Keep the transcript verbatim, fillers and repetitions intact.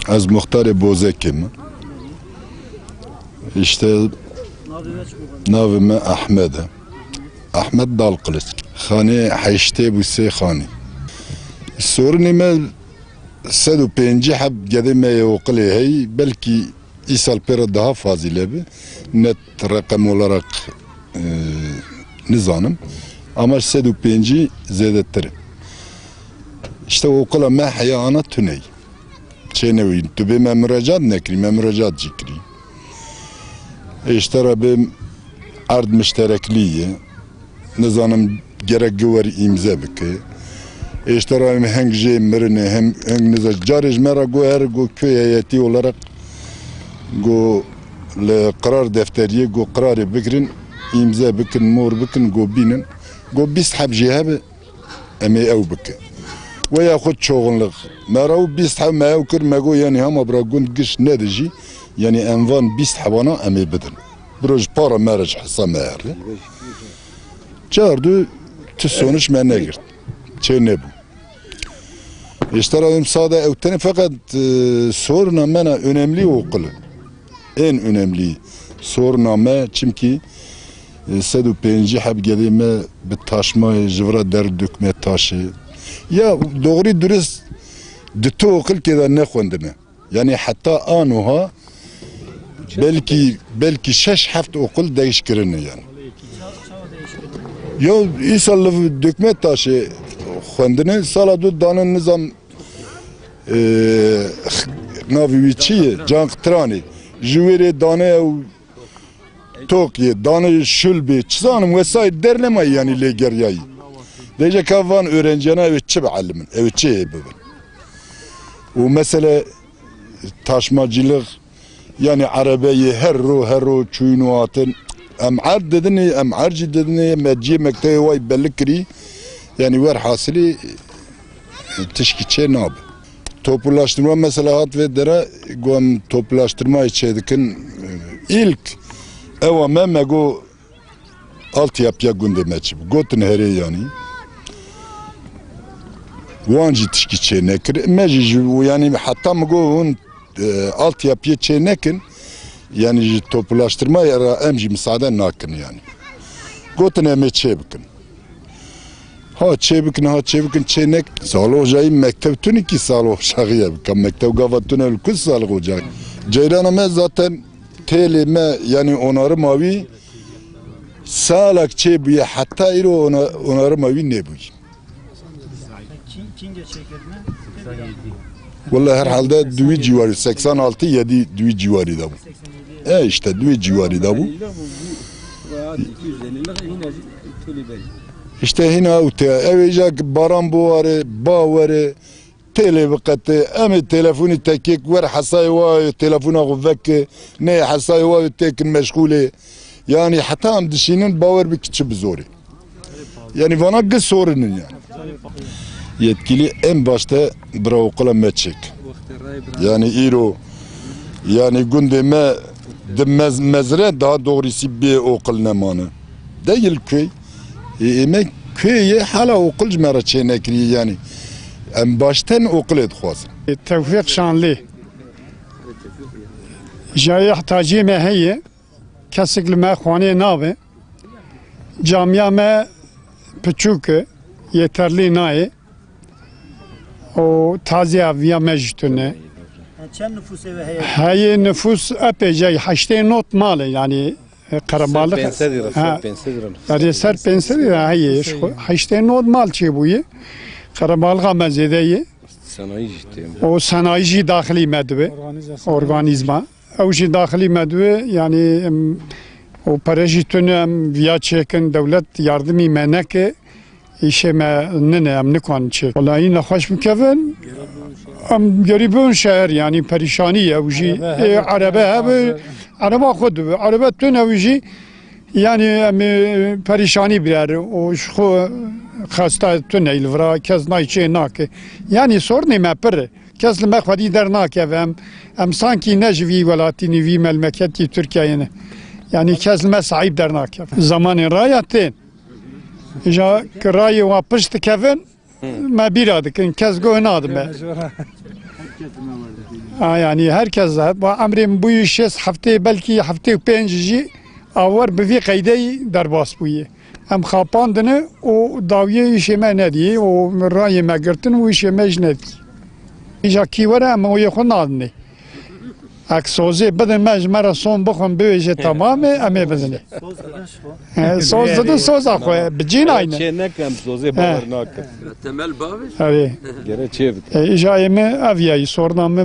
Ez muxtarê Bozekê me. Îşte navê me Ehmed e. Ehmed Dalkılıç. Xanê heştê bû sê xanî. Sorinê me sed û pêncî heb gedê me yê oqilê heyî, belkî îsal pê re daha fazîle bi. Net reqem olarak, e, nizanim. Ama sed û pêncî zêdetir e. İşte oqila me heya ana tuney. Çê newî, tu bê me müracaat nekirî, me müracaat jî kirî. Êştera bê erd miştereklî ye. Nizanim gerek gi wer îmze bike. Êştera em heng jê mirine, hem heng niza-, carê ji me re got her got köy heyetî olarak got li qirar defteriyê got qirarê bigirin, îmze bikin, mor bikin, got bînin. Got bîst heb jê hebe. Em ê ew bikin. Weya xwe çoxinlik. Me re û bîst heb me ew kir, me got, yanî hema bira gund giş nedijî, yanî em van bîst hebana em ê bidin. Biro ji para me re, ji hesa me here. Çar du tu sonuç me negirt. Çê nebû. Îşte ra em sade ew tenê, feqet, e, soruna me na önemli oqil e. En önemli soruna me, çimkî, e, sed û pêncî heb gedê me bi taşmayê ji vira der dökme taşê. Ya doğru dürüst di tu oqil kê de nexwendine. Yani heta anoha belkî, belkî şeş heft oqil değiş kirine yani. Ya îsal li dökme taşê xwendine, sala du dane nizam Ee, navê wî çi ye? Can Qitranê. Ji wêrê dane ew tok ye, dane şul bê. Çi zanim, wesayît dernemayî yanî lê geriyayî. Dêje ka van öğrenciyana ew çi bielimin, ew çi hê bibin. Û mesele taşmacılık, yanî erebeyê her ro, her ro çûyîn û hatin. Em erd didinê, em erd jî didinê, me ciyê mektebê way belli kirî. Yanî werhasilî, e, tişkî çê nabe. Topulaştırma mesela hat vê dere, got em topulaştırmayê çê dikin. E, ilk ewa me, me got altyapıya gundê me çi bû. Gotin herê yanî. Wan jî tişkî çê nekir. Me jî ji, yanî heta mi got hûn, e, altyapıyê çê nekin, yanî ji topulaştırmayê re em jî misade nakin yanî. Gotin em ê çê bikin. Ha çê bikin, ha çê bikin, çê nek. Salih Hocayî mekteb tune kî Salih Hocaxî ye bika. Mekteb gava tune li ku Salih Hoca. Ceyrana me zaten têlê me, yanî onarima wî salek çê bûye, heta îro ona-, onarima wî nebûye. Wala herhalde duwî ciwarî, seksen altı yedi duwî ciwarî de bû. E, işte, duwî ciwarî de bû. İşte hîna ew te, ew ê ja baran biware, bawere, têlê biqete, em ê telefonî tekêk wer hesayê wa, telefona xwe veke, nê hesayê wa têkin meşgûlê. Yanî heta em dişînin, bawer bike çi bi zorê. Yanî vana gi sorinin yanî. Yetkilî en başte bira oqila me çêk. Yanî îro, yanî gundê me di mez-, mezre, daha doğrusu bê oqil nemane. Değil köy. E, ê me köyê hala oqil ji me re çê nekiriye yanî. Em başten oqilê dixwazin. Tevfîq Şanlî. Jayê ihtacê me heye. Kesek li me xwanê nabe. Camiya me piçûk e, yeterlî nayê. Û tazî eviya me jî tune. Ha, çend nüfusê ve heye? Heye nüfus epeyce, heştê nod mal e, yanî, e, qerebalix. Ser pênc sed lira, ha, ser pênc sed lira nüfus. Yanî ser pênc sed lira heye, ji xwe heştê nod mal çêbûye. Qerebalixa me zêde ye. Senayî jî tê. Û senayî jî daxilî me dibe. Organîzasyon. Organîzma. Ew jî daxilî me dibe, yanî, em, û pere jî tune em viya çêkin, dewlet yardimî me neke, îşê me nine, em nikanin çêk. Welayî nexweş bikevin, em gerî bibin şeher, yanî perîşanî ye ew jî. Erebe hebe, erebe hebe, hazir. Ereba xwe dibe, erebe tune ew jî, yanî em ê perîşanî birer û ji xwe xesta tune li vira kes nayê çê nake. Yanî sorunê me pir e. Kes li me xwedî dernakeve. Em, em sankî ne ji vî welatî ne, vî melmeketî Tirkiyeyê ne. Yanî kes li me sahîb dernakeve. Zamanên raya tên. Îja ki rayê wa pişt dikevin, me bîra dikin. Kes guh nadime. Ha, yanî herkes, bu emrê min bûyî şêst heftê, belkî heftê û pênc jî awar bi vî qeydeyî derbas bûye. Em xapandine û dawiyê îşê me nedî û rayê me girtin û îşê me jî nedî. Îja kî were em oyê xwe nadinê. Ek sozê bidin me, ji me re son bixwin, bibêje temam e, em ê bidinê. Soz didin soza xwe, bi cî nayne. Çê nekem, sozê bawer nakim. Temel bavê. Erê. Gere çê bikin. E, îja ê min ev ye, sorna min.